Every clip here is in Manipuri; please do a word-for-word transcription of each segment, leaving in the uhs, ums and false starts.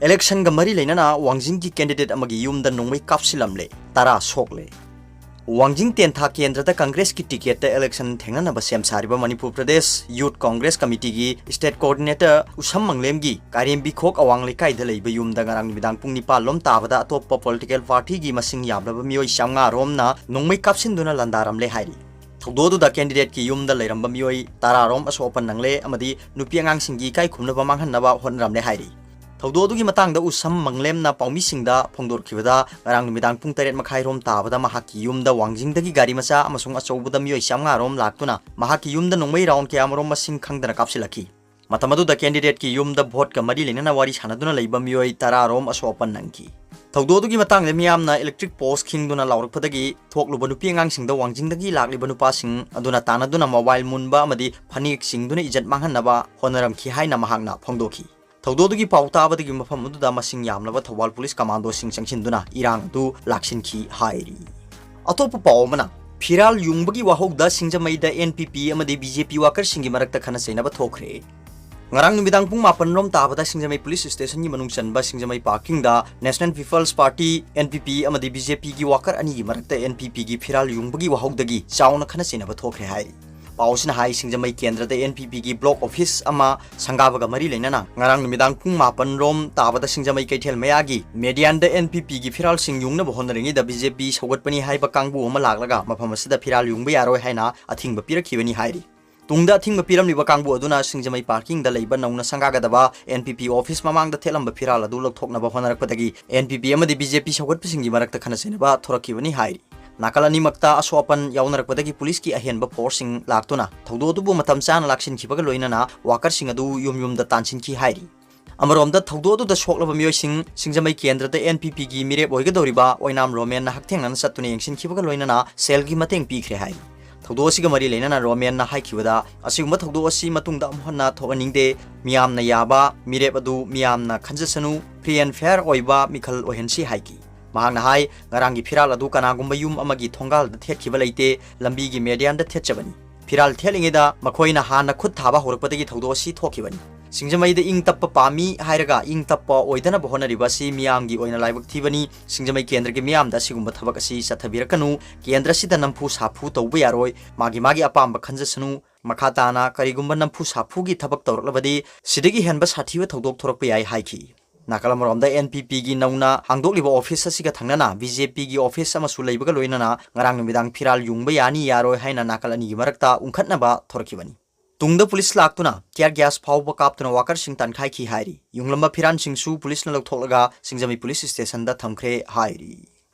Election-ꯒ ꯃꯔꯤ ꯂꯩꯅꯅ ꯋꯥꯡꯖꯤꯡꯒꯤ candidate ꯑꯃꯒꯤ ꯌꯨꯝꯗ ꯅꯣꯡꯃꯩ ꯀꯥꯞꯁꯤꯜꯂꯝꯂꯦ, ꯇꯔꯥ ꯁꯣꯛꯂꯦ꯫ ꯋꯥꯡꯖꯤꯡ ꯇꯦꯟꯊꯥ ꯀꯦꯟꯗ꯭ꯔꯗ Congress-ꯀꯤ ticket-ꯇ election ꯊꯦꯡꯅꯅꯕ ꯁꯦꯝ ꯁꯥꯔꯤꯕ Manipur Pradesh Youth Congress Committee-ꯒꯤ state coordinator ꯎꯁꯝ ꯃꯪꯂꯦꯝꯒꯤ ꯀꯥꯏꯔꯦꯝꯕꯤꯈꯣꯛ ꯑꯋꯥꯡ ꯂꯩꯀꯥꯏꯗ ꯂꯩꯕ ꯌꯨꯝꯗ ꯉꯔꯥꯡ ꯅꯨꯃꯤꯗꯥꯡ ꯄꯨꯡ ꯅꯤꯄꯥꯟ ꯂꯣꯝ ꯇꯥꯕꯗ ꯑꯇꯣꯞꯄ political party-ꯒꯤ ꯃꯁꯤꯡ ꯌꯥꯝꯂꯕ ꯃꯤꯑꯣꯏ ꯆꯥꯝꯃꯉꯥ ꯔꯣꯝꯅ ꯅꯣꯡꯃꯩ ꯀꯥꯞꯁꯤꯟꯗꯨꯅ ꯂꯥꯟꯗꯥꯔꯝꯂꯦ ꯍꯥꯏꯔꯤ꯫ ꯊꯧꯗꯣꯛ ꯑꯗꯨꯗ candidate-ꯀꯤ ꯌꯨꯝꯗ ꯂꯩꯔꯝꯕ ꯃꯤꯑꯣꯏ ꯇꯔꯥ ꯔꯣꯝ ꯑꯁꯣꯛ ꯑꯄꯟ ꯅꯪꯂꯦ ꯑꯃꯗꯤ ꯅꯨꯄꯤ ꯑꯉꯥꯡꯁꯤꯡꯒꯤ ꯏꯀꯥꯏ ꯈꯨꯝꯅꯕ ꯃꯥꯡꯍꯟꯅꯕ ꯍꯣꯠꯅꯔꯝꯂꯦ ꯍꯥꯏꯔꯤ꯫ ꯊꯧꯗꯣꯛ ꯑꯗꯨꯒꯤ ꯃꯇꯥꯡꯗ ꯎꯁꯝ ꯃꯪꯂꯦꯝꯅ ꯄꯥꯎꯃꯤꯁꯤꯡꯗ ꯐꯣꯡꯗꯣꯔꯛꯈꯤꯕꯗ, ꯉꯔꯥꯡ ꯅꯨꯃꯤꯗꯥꯡ ꯄꯨꯡ ꯇꯔꯦꯠ ꯃꯈꯥꯏ ꯔꯣꯝ ꯇꯥꯕꯗ ꯃꯍꯥꯛꯀꯤ ꯌꯨꯝꯗ ꯋꯥꯡꯖꯤꯡꯗꯒꯤ ꯒꯥꯔꯤ ꯃꯆꯥ ꯑꯃꯁꯨꯡ ꯑꯆꯧꯕꯗ ꯃꯤꯑꯣꯏ ꯆꯥꯝꯃꯉꯥ ꯔꯣꯝ ꯂꯥꯛꯇꯨꯅ ꯃꯍꯥꯛꯀꯤ ꯌꯨꯝꯗ ꯅꯣꯡꯃꯩ round ꯀꯌꯥꯃꯔꯣꯝ ꯃꯁꯤꯡ ꯈꯪꯗꯅ ꯀꯥꯞꯁꯤꯜꯂꯛꯈꯤ꯫ ꯃꯇꯝ ꯑꯗꯨꯗ candidate-ꯀꯤ ꯌꯨꯝꯗ vote-ꯀ ꯃꯔꯤ ꯂꯩꯅꯅ ꯋꯥꯔꯤ ꯁꯥꯟꯅꯗꯨꯅ ꯂꯩꯕ ꯃꯤꯑꯣꯏ ꯇꯔꯥ ꯔꯣꯝ ꯑꯁꯣꯛ ꯑꯄꯟ ꯅꯪꯈꯤ꯫ ꯊꯧꯗꯣꯛ ꯑꯗꯨꯒꯤ ꯃꯇꯥꯡꯗ ꯃꯤꯌꯥꯝꯅ electric post ꯈꯤꯡꯗꯨꯅ ꯂꯥꯎꯔꯛꯄꯗꯒꯤ ꯊꯣꯛꯂꯨꯕ ꯅꯨꯄꯤ ꯑꯉꯥꯡꯁꯤꯡꯗ ꯋꯥꯡꯖꯤꯡꯗꯒꯤ ꯂꯥꯛꯂꯤꯕ ꯅꯨꯄꯥꯁꯤꯡ ꯑꯗꯨꯅ ꯇꯥꯟꯅꯗꯨꯅ mobile ꯃꯨꯟꯕ ꯑꯃꯗꯤ ꯐꯅꯦꯛ ꯆꯤꯡꯗꯨꯅ ꯏꯖꯠ ꯃꯥꯡꯍꯟꯅꯕ ꯍꯣꯠꯅꯔꯝꯈꯤ ꯍꯥꯏꯅ ꯃꯍꯥꯛꯅ ꯐꯣꯡꯗꯣꯛꯈꯤ꯫ ꯊꯧꯗꯣꯛ ꯑꯗꯨꯒꯤ ꯄꯥꯎ ꯇꯥꯕꯗꯒꯤ ꯃꯐꯝ ꯑꯗꯨꯗ ꯃꯁꯤꯡ ꯌꯥꯝꯂꯕ ꯊꯧꯕꯥꯜ police commando-ꯁꯤꯡ ꯆꯪꯁꯤꯟꯗꯨꯅ ꯏꯔꯥꯡ ꯑꯗꯨ ꯂꯥꯛꯁꯤꯟꯈꯤ ꯍꯥꯏꯔꯤ꯫ ꯑꯇꯣꯞꯄ ꯄꯥꯎ ꯑꯃꯅ, ꯐꯤꯔꯥꯜ ꯌꯨꯡꯕꯒꯤ ꯋꯥꯍꯧꯗ ꯁꯤꯡꯖꯃꯩꯗ N P P ꯑꯃꯗꯤ B J P worker-ꯁꯤꯡꯒꯤ ꯃꯔꯛꯇ ꯈꯠꯅ ꯆꯩꯅꯕ ꯊꯣꯛꯈ꯭ꯔꯦ꯫ ꯉꯔꯥꯡ ꯅꯨꯃꯤꯗꯥꯡ ꯄꯨꯡ ꯃꯥꯄꯟ ꯔꯣꯝ ꯇꯥꯕꯗ ꯁꯤꯡꯖꯃꯩ police station-ꯒꯤ ꯃꯅꯨꯡ ꯆꯟꯕ ꯁꯤꯡꯖꯃꯩ parking-ꯗ National People's Party, N P P, ꯑꯃꯗꯤ B J P-ꯒꯤ worker ꯑꯅꯤꯒꯤ ꯃꯔꯛꯇ N P P-ꯒꯤ ꯐꯤꯔꯥꯜ ꯌꯨꯡꯕꯒꯤ ꯋꯥꯍꯧꯗꯒꯤ ꯆꯥꯎꯅ ꯈꯠꯅ ꯆꯩꯅꯕ ꯊꯣꯛꯈ꯭ꯔꯦ ꯍꯥꯏꯔꯤ꯫ ꯄꯥꯎꯁꯤꯅ ꯍꯥꯏ, ꯁꯤꯡꯖꯃꯩ ꯀꯦꯟꯗ꯭ꯔꯗ N P P-ꯒꯤ block office ꯑꯃ ꯁꯪꯒꯥꯕꯒ ꯃꯔꯤ ꯂꯩꯅꯅ ꯉꯔꯥꯡ ꯅꯨꯃꯤꯗꯥꯡ ꯄꯨꯡ ꯃꯥꯄꯟ ꯔꯣꯝ ꯇꯥꯕꯗ ꯁꯤꯡꯖꯃꯩ ꯀꯩꯊꯦꯜ ꯃꯌꯥꯒꯤ median-ꯗ N P P-ꯒꯤ ꯐꯤꯔꯥꯜꯁꯤꯡ ꯌꯨꯡꯅꯕ ꯍꯣꯠꯅꯔꯤꯉꯩꯗ B J P ꯁꯧꯒꯠꯄꯅꯤ ꯍꯥꯏꯕ ꯀꯥꯡꯕꯨ ꯑꯃ ꯂꯥꯛꯂꯒ ꯃꯐꯝ ꯑꯁꯤꯗ ꯐꯤꯔꯥꯜ ꯌꯨꯡꯕ ꯌꯥꯔꯣꯏ ꯍꯥꯏꯅ ꯑꯊꯤꯡꯕ ꯄꯤꯔꯛꯈꯤꯕꯅꯤ ꯍꯥꯏꯔꯤ꯫ ꯇꯨꯡꯗ ꯑꯊꯤꯡꯕ ꯄꯤꯔꯝꯂꯤꯕ ꯀꯥꯡꯕꯨ ꯑꯗꯨꯅ ꯁꯤꯡꯖꯃꯩ parking-ꯗ ꯂꯩꯕ ꯅꯧꯅ ꯁꯪꯒꯥꯒꯗꯕ N P P office ꯃꯃꯥꯡꯗ ꯊꯦꯠꯂꯝꯕ ꯐꯤꯔꯥꯜ ꯑꯗꯨ ꯂꯧꯊꯣꯛꯅꯕ ꯍꯣꯠꯅꯔꯛꯄꯗꯒꯤ N P P ꯑꯃꯗꯤ B J P ꯁꯧꯒꯠꯄꯁꯤꯡꯒꯤ ꯃꯔꯛꯇ ꯈꯠꯅ ꯆꯩꯅꯕ ꯊꯣꯔꯛꯈꯤꯕꯅꯤ ꯍꯥꯏꯔꯤ꯫ ꯅꯥꯀꯜ ꯑꯅꯤꯃꯛꯇ ꯑꯁꯣꯛ ꯑꯄꯟ ꯌꯥꯎꯅꯔꯛꯄꯗꯒꯤ police-ꯀꯤ ꯑꯍꯦꯟꯕ force-ꯁꯤꯡ ꯂꯥꯛꯇꯨꯅ ꯊꯧꯗꯣꯛ ꯑꯗꯨꯕꯨ ꯃꯇꯝ ꯆꯥꯅ ꯂꯥꯛꯁꯤꯟꯈꯤꯕꯒ ꯂꯣꯏꯅꯅ worker-ꯁꯤꯡ ꯑꯗꯨ ꯌꯨꯝ ꯌꯨꯝꯗ ꯇꯥꯟꯁꯤꯟꯈꯤ ꯍꯥꯏꯔꯤ꯫ ꯑꯃꯔꯣꯝꯗ, ꯊꯧꯗꯣꯛ ꯑꯗꯨꯗ ꯁꯣꯛꯂꯕ ꯃꯤꯑꯣꯏꯁꯤꯡ ꯁꯤꯡꯖꯃꯩ ꯀꯦꯟꯗ꯭ꯔꯗ N P P-ꯒꯤ ꯃꯤꯔꯦꯞ ꯑꯣꯏꯒꯗꯧꯔꯤꯕ ꯑꯣꯏꯅꯥꯝ ꯔꯣꯃꯦꯟꯅ ꯍꯛꯊꯦꯡꯅꯅ ꯆꯠꯇꯨꯅ ꯌꯦꯡꯁꯤꯟꯈꯤꯕꯒ ꯂꯣꯏꯅꯅ ꯁꯦꯜꯒꯤ ꯃꯇꯦꯡ ꯄꯤꯈ꯭ꯔꯦ ꯍꯥꯏ꯫ ꯊꯧꯗꯣꯛ ꯑꯁꯤꯒ ꯃꯔꯤ ꯂꯩꯅꯅ ꯔꯣꯃꯦꯟꯅ ꯍꯥꯏꯈꯤꯕꯗ, ꯑꯁꯤꯒꯨꯝꯕ ꯊꯧꯗꯣꯛ ꯑꯁꯤ ꯃꯇꯨꯡꯗ ꯑꯃꯨꯛ ꯍꯟꯅ ꯊꯣꯛꯍꯟꯅꯤꯡꯗꯦ, ꯃꯤꯌꯥꯝꯅ ꯌꯥꯕ ꯃꯤꯔꯦꯞ ꯑꯗꯨ ꯃꯤꯌꯥꯝꯅ ꯈꯟꯖꯁꯅꯨ, free and fair ꯑꯣꯏꯕ ꯃꯤꯈꯜ ꯑꯣꯏꯍꯟꯁꯤ ꯍꯥꯏꯈꯤ꯫ ꯃꯍꯥꯛꯅ ꯍꯥꯏ, ꯉꯔꯥꯡꯒꯤ ꯐꯤꯔꯥꯜ ꯑꯗꯨ ꯀꯅꯥꯒꯨꯝꯕ ꯌꯨꯝ ꯑꯃꯒꯤ ꯊꯣꯡꯒꯥꯜꯗ ꯊꯦꯠꯈꯤꯕ ꯂꯩꯇꯦ, ꯂꯝꯕꯤꯒꯤ median-ꯗ ꯊꯦꯠꯆꯕꯅꯤ꯫ ꯐꯤꯔꯥꯜ ꯊꯦꯠꯂꯤꯉꯩꯗ ꯃꯈꯣꯏꯅ ꯍꯥꯟꯅ ꯈꯨꯠ ꯊꯥꯕ ꯍꯧꯔꯛꯄꯗꯒꯤ ꯊꯧꯗꯣꯛ ꯑꯁꯤ ꯊꯣꯛꯈꯤꯕꯅꯤ꯫ ꯁꯤꯡꯖꯃꯩꯗ ꯏꯪ ꯇꯞꯄ ꯄꯥꯝꯃꯤ ꯍꯥꯏꯔꯒ ꯏꯪ ꯇꯞꯄ ꯑꯣꯏꯗꯅꯕ ꯍꯣꯠꯅꯔꯤꯕ ꯑꯁꯤ ꯃꯤꯌꯥꯝꯒꯤ ꯑꯣꯏꯅ ꯂꯥꯏꯕꯛ ꯊꯤꯕꯅꯤ꯫ ꯁꯤꯡꯖꯃꯩ ꯀꯦꯟꯗ꯭ꯔꯒꯤ ꯃꯤꯌꯥꯝꯗ ꯑꯁꯤꯒꯨꯝꯕ ꯊꯕꯛ ꯑꯁꯤ ꯆꯠꯊꯕꯤꯔꯛꯀꯅꯨ꯫ ꯀꯦꯟꯗ꯭ꯔꯁꯤꯗ ꯅꯝꯐꯨ ꯁꯥꯐꯨ ꯇꯧꯕ ꯌꯥꯔꯣꯏ꯫ ꯃꯥꯒꯤ ꯃꯥꯒꯤ ꯑꯄꯥꯝꯕ ꯈꯟꯖꯁꯅꯨ꯫ ꯃꯈꯥ ꯇꯥꯅ ꯀꯔꯤꯒꯨꯝꯕ ꯅꯝꯐꯨ ꯁꯥꯐꯨꯒꯤ ꯊꯕꯛ ꯇꯧꯔꯛꯂꯕꯗꯤ ꯁꯤꯗꯒꯤ ꯍꯦꯟꯕ ꯁꯥꯊꯤꯕ ꯊꯧꯗꯣꯛ ꯊꯣꯔꯛꯄ ꯌꯥꯏ ꯍꯥꯏꯈꯤ꯫ ꯅꯥꯀꯜ ꯑꯃꯔꯣꯝꯗ ꯑꯦꯟ ꯄꯤ ꯄꯤꯒꯤ ꯅꯧꯅ ꯍꯥꯡꯗꯣꯛꯂꯤꯕ ꯑꯣꯐꯤꯁ ꯑꯁꯤꯒ ꯊꯪꯅꯅ ꯕꯤ ꯖꯦ ꯄꯤꯒꯤ ꯑꯣꯐꯤꯁ ꯑꯃꯁꯨ ꯂꯩꯕꯒ ꯂꯣꯏꯅꯅ ꯉꯔꯥꯡ ꯅꯨꯃꯤꯗꯥꯡ ꯐꯤꯔꯥꯜ ꯌꯨꯡꯕ ꯌꯥꯅꯤ ꯌꯥꯔꯣꯏ ꯍꯥꯏꯅ ꯅꯥꯀꯜ ꯑꯅꯤꯒꯤ ꯃꯔꯛꯇ ꯎꯪꯈꯠꯅꯕ ꯊꯣꯔꯛꯈꯤꯕꯅꯤ꯫ ꯇꯨꯡꯗ ꯄꯨꯂꯤꯁ ꯂꯥꯛꯇꯨꯅ tear gas ꯐꯥꯎꯕ ꯀꯥꯞꯇꯨꯅ ꯋꯥꯀꯔꯁꯤꯡ ꯇꯥꯟꯈꯥꯏꯈꯤ ꯍꯥꯏꯔꯤ꯫ ꯌꯨꯡꯂꯝꯕ ꯐꯤꯔꯥꯜꯁꯤꯡꯁꯨ ꯄꯨꯂꯤꯁꯅ ꯂꯧꯊꯣꯛꯂꯒ ꯁꯤꯡꯖꯃꯩ ꯄꯨꯂꯤꯁ ꯁ꯭ꯇꯦꯁꯟꯗ ꯊꯝꯈ꯭ꯔꯦ ꯍꯥꯏꯔꯤ꯫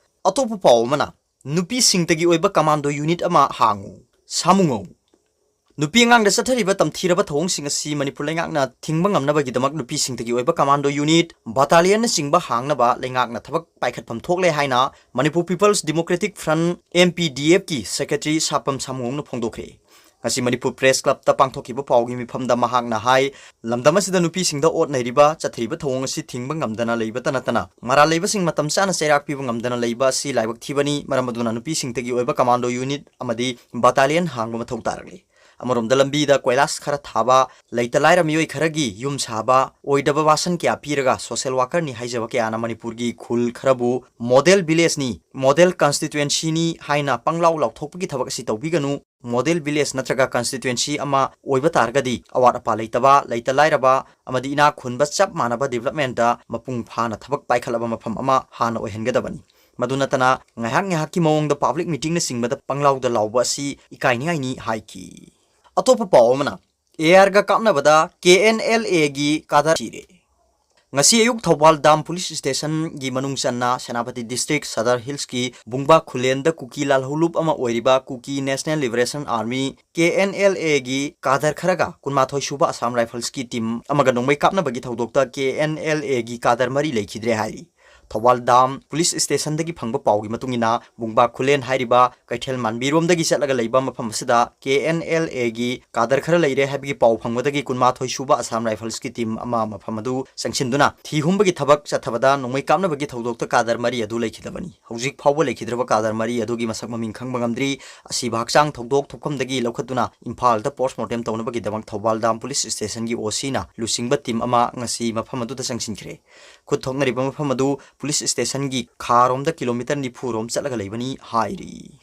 ꯑꯇꯣꯞꯄ ꯄꯥꯎ ꯑꯃꯅ, ꯅꯨꯄꯤꯁꯤꯡꯇꯒꯤ ꯑꯣꯏꯕ ꯀꯃꯥꯟꯗꯣ ꯌꯨꯅꯤꯠ ꯑꯃ ꯍꯥꯡꯉꯨ, ꯁꯥꯃꯨꯉꯧ꯫ ꯅꯨꯄꯤ ꯑꯉꯥꯡꯗ ꯆꯠꯊꯔꯤꯕ ꯇꯝꯊꯤꯔꯕ ꯊꯧꯑꯣꯡꯁꯤꯡ ꯑꯁꯤ ꯃꯅꯤꯄꯨꯔ ꯂꯩꯉꯥꯛꯅ ꯊꯤꯡꯕ ꯉꯝꯅꯕꯒꯤꯗꯃꯛ ꯅꯨꯄꯤꯁꯤꯡꯇꯒꯤ ꯑꯣꯏꯕ ꯀꯃꯥꯟꯗꯣ ꯌꯨꯅꯤꯠ, battalionꯅꯆꯤꯡꯕ ꯍꯥꯡꯅꯕ ꯂꯩꯉꯥꯛꯅ ꯊꯕꯛ ꯄꯥꯏꯈꯠꯐꯝ ꯊꯣꯛꯂꯦ ꯍꯥꯏꯅ Manipur People's Democratic Front, M P D Fꯀꯤ secretary ꯁꯥꯄꯝ ꯁꯥꯃꯨꯉꯧꯅ ꯐꯣꯡꯗꯣꯛꯈ꯭ꯔꯦ꯫ ꯉꯁꯤ ꯃꯅꯤꯄꯨꯔ Press Clubꯇ ꯄꯥꯡꯊꯣꯛꯈꯤꯕ ꯄꯥꯎꯒꯤ ꯃꯤꯐꯝꯗ ꯃꯍꯥꯛꯅ ꯍꯥꯏ, ꯂꯝꯗꯝ ꯑꯁꯤꯗ ꯅꯨꯄꯤꯁꯤꯡꯗ ꯑꯣꯠ ꯅꯩꯔꯤꯕ, ꯆꯠꯊꯔꯤꯕ ꯊꯧꯑꯣꯡ ꯑꯁꯤ ꯊꯤꯡꯕ ꯉꯝꯗꯅ ꯂꯩꯕꯇ ꯅꯠꯇꯅ, ꯃꯔꯥꯜ ꯂꯩꯕꯁꯤꯡ ꯃꯇꯝ ꯆꯥꯅ ꯆꯩꯔꯥꯛ ꯄꯤꯕ ꯉꯝꯗꯅ ꯂꯩꯕ ꯑꯁꯤ ꯂꯥꯏꯕꯛ ꯊꯤꯕꯅꯤ꯫ ꯃꯔꯝ ꯑꯗꯨꯅ ꯅꯨꯄꯤꯁꯤꯡꯇꯒꯤ ꯑꯣꯏꯕ ꯀꯃꯥꯟꯗꯣ ꯌꯨꯅꯤꯠ ꯑꯃꯗꯤ battalion ꯍꯥꯡꯕ ꯃꯊꯧ ꯇꯥꯔꯛꯂꯤ꯫ ꯑꯃꯔꯣꯝꯗ ꯂꯝꯕꯤꯗ ꯀꯣꯏꯂꯥꯁ ꯈꯔ ꯊꯥꯕ, ꯂꯩꯇ ꯂꯥꯏꯔ ꯃꯤꯑꯣꯏ ꯈꯔꯒꯤ ꯌꯨꯝ ꯁꯥꯕ, ꯑꯣꯏꯗꯕ ꯚꯥꯁꯟ ꯀꯌꯥ ꯄꯤꯔꯒ social workerꯅꯤ ꯍꯥꯏꯖꯕ ꯀꯌꯥꯅ ꯃꯅꯤꯄꯨꯔꯒꯤ ꯈꯨꯜ ꯈꯔꯕꯨ model villageꯅꯤ, model constituencyꯅꯤ ꯍꯥꯏꯅ ꯄꯪꯂꯥꯎ ꯂꯥꯎꯊꯣꯛꯄꯒꯤ ꯊꯕꯛ ꯑꯁꯤ ꯇꯧꯕꯤꯒꯅꯨ꯫ Model village ꯅꯠꯇ꯭ꯔꯒ constituency ꯑꯃ ꯑꯣꯏꯕ ꯇꯥꯔꯒꯗꯤ ꯑꯋꯥꯠ ꯑꯄꯥ ꯂꯩꯇꯕ, ꯂꯩꯇ ꯂꯥꯏꯔꯕ ꯑꯃꯗꯤ ꯏꯅꯥꯛ ꯈꯨꯟꯕ ꯆꯞ ꯃꯥꯟꯅꯕ developmentꯇ ꯃꯄꯨꯡ ꯐꯥꯅ ꯊꯕꯛ ꯄꯥꯏꯈꯠꯂꯕ ꯃꯐꯝ ꯑꯃ ꯍꯥꯟꯅ ꯑꯣꯏꯍꯟꯒꯗꯕꯅꯤ꯫ ꯃꯗꯨ ꯅꯠꯇꯅ ꯉꯥꯏꯍꯥꯛ ꯉꯥꯏꯍꯥꯛꯀꯤ ꯃꯑꯣꯡꯗ public meetingꯅꯆꯤꯡꯕꯗ ꯄꯪꯂꯥꯎꯗ ꯂꯥꯎꯕ ꯑꯁꯤ ꯏꯀꯥꯏꯅꯤꯡꯉꯥꯏꯅꯤ ꯍꯥꯏꯈꯤ꯫ ꯑꯇꯣꯞꯄ ꯄꯥꯎ ꯑꯃꯅ, ARꯒ ꯀꯥꯞꯅꯕꯗ KNLAꯒꯤ cadre ꯁꯤꯔꯦ꯫ ꯉꯁꯤ ꯑꯌꯨꯛ ꯊꯧꯕꯥꯜ ꯗꯥꯝ police stationꯒꯤ ꯃꯅꯨꯡ ꯆꯟꯅ ꯁꯦꯅꯥꯄꯇꯤ district Sadar Hillsꯀꯤ ꯕꯨꯡꯕꯥ ꯈꯨꯂꯦꯟꯗ ꯀꯨꯀꯤ ꯂꯥꯜꯍꯧꯂꯨꯞ ꯑꯃ ꯑꯣꯏꯔꯤꯕ Kuki National Liberation Army, KNLAꯒꯤ cadre ꯈꯔꯒ ꯀꯨꯟꯃꯥꯊꯣꯏ ꯁꯨꯕ Assam Riflesꯀꯤ team ꯑꯃꯒ ꯅꯣꯡꯃꯩ ꯀꯥꯞꯅꯕꯒꯤ ꯊꯧꯗꯣꯛꯇ KNLAꯒꯤ cadre ꯃꯔꯤ ꯂꯩꯈꯤꯗ꯭ꯔꯦ ꯍꯥꯏꯔꯤ꯫ ꯊꯧꯕꯥꯜ ꯗꯥꯝ ꯄꯨꯂꯤꯁ ꯁ꯭ꯇꯦꯁꯟꯗꯒꯤ ꯐꯪꯕ ꯄꯥꯎꯒꯤ ꯃꯇꯨꯡ ꯏꯟꯅ, ꯕꯨꯡꯕꯥ ꯈꯨꯂꯦꯟ ꯍꯥꯏꯔꯤꯕ ꯀꯩꯊꯦꯜ ꯃꯥꯟꯕꯤꯔꯣꯝꯗꯒꯤ ꯆꯠꯂꯒ ꯂꯩꯕ ꯃꯐꯝ ꯑꯁꯤꯗ ꯀꯦ ꯑꯦꯟ ꯑꯦꯜ ꯑꯦꯒꯤ ꯀꯥꯗꯔ ꯈꯔ ꯂꯩꯔꯦ ꯍꯥꯏꯕꯒꯤ ꯄꯥꯎ ꯐꯪꯕꯗꯒꯤ ꯀꯨꯟꯃꯥꯊꯣꯏ ꯁꯨꯕ ꯑꯁꯥꯝ ꯔꯥꯏꯐꯜꯁꯀꯤ ꯇꯤꯝ ꯑꯃ ꯃꯐꯝ ꯑꯗꯨ ꯆꯪꯁꯤꯟꯗꯨꯅ ꯊꯤ ꯍꯨꯝꯕꯒꯤ ꯊꯕꯛ ꯆꯠꯊꯕꯗ ꯅꯣꯡꯃꯩ ꯀꯥꯞꯅꯕꯒꯤ ꯊꯧꯗꯣꯛꯇ ꯀꯥꯗꯔ ꯃꯔꯤ ꯑꯗꯨ ꯂꯩꯈꯤꯗꯕꯅꯤ꯫ ꯍꯧꯖꯤꯛ ꯐꯥꯎꯕ ꯂꯩꯈꯤꯗ꯭ꯔꯕ ꯀꯥꯗꯔ ꯃꯔꯤ ꯑꯗꯨꯒꯤ ꯃꯁꯛ ꯃꯃꯤꯡ ꯈꯪꯕ ꯉꯝꯗ꯭ꯔꯤ꯫ ꯑꯁꯤꯕ ꯍꯛꯆꯥꯡ ꯊꯧꯗꯣꯛ ꯊꯣꯛꯐꯝꯗꯒꯤ ꯂꯧꯈꯠꯇꯨꯅ ꯏꯝꯐꯥꯜꯗ ꯄꯣꯁꯃꯣꯔꯇꯦꯝ ꯇꯧꯅꯕꯒꯤꯗꯃꯛ ꯊꯧꯕꯥꯜ ꯗꯥꯝ ꯄꯨꯂꯤꯁ ꯁ꯭ꯇꯦꯁꯟꯒꯤ ꯑꯣ ꯁꯤꯅ ꯂꯨꯆꯤꯡꯕ ꯇꯤꯝ ꯑꯃ ꯉꯁꯤ ꯃꯐꯝ ꯑꯗꯨꯗ ꯆꯪꯁꯤꯟꯈ꯭ꯔꯦ꯫ ꯈꯨꯠ ꯊꯣꯛꯅꯔꯤꯕ ꯃꯐꯝ ꯑꯗꯨ ꯄꯨꯂꯤꯁ ꯁ꯭ꯇꯦꯁꯟꯒꯤ ꯈꯥꯔꯣꯝꯗ ꯀꯤꯂꯣꯃꯤꯇꯔ ꯅꯤꯐꯨ ꯔꯣꯝ ꯆꯠꯂꯒ ꯂꯩꯕꯅꯤ ꯍꯥꯏꯔꯤ꯫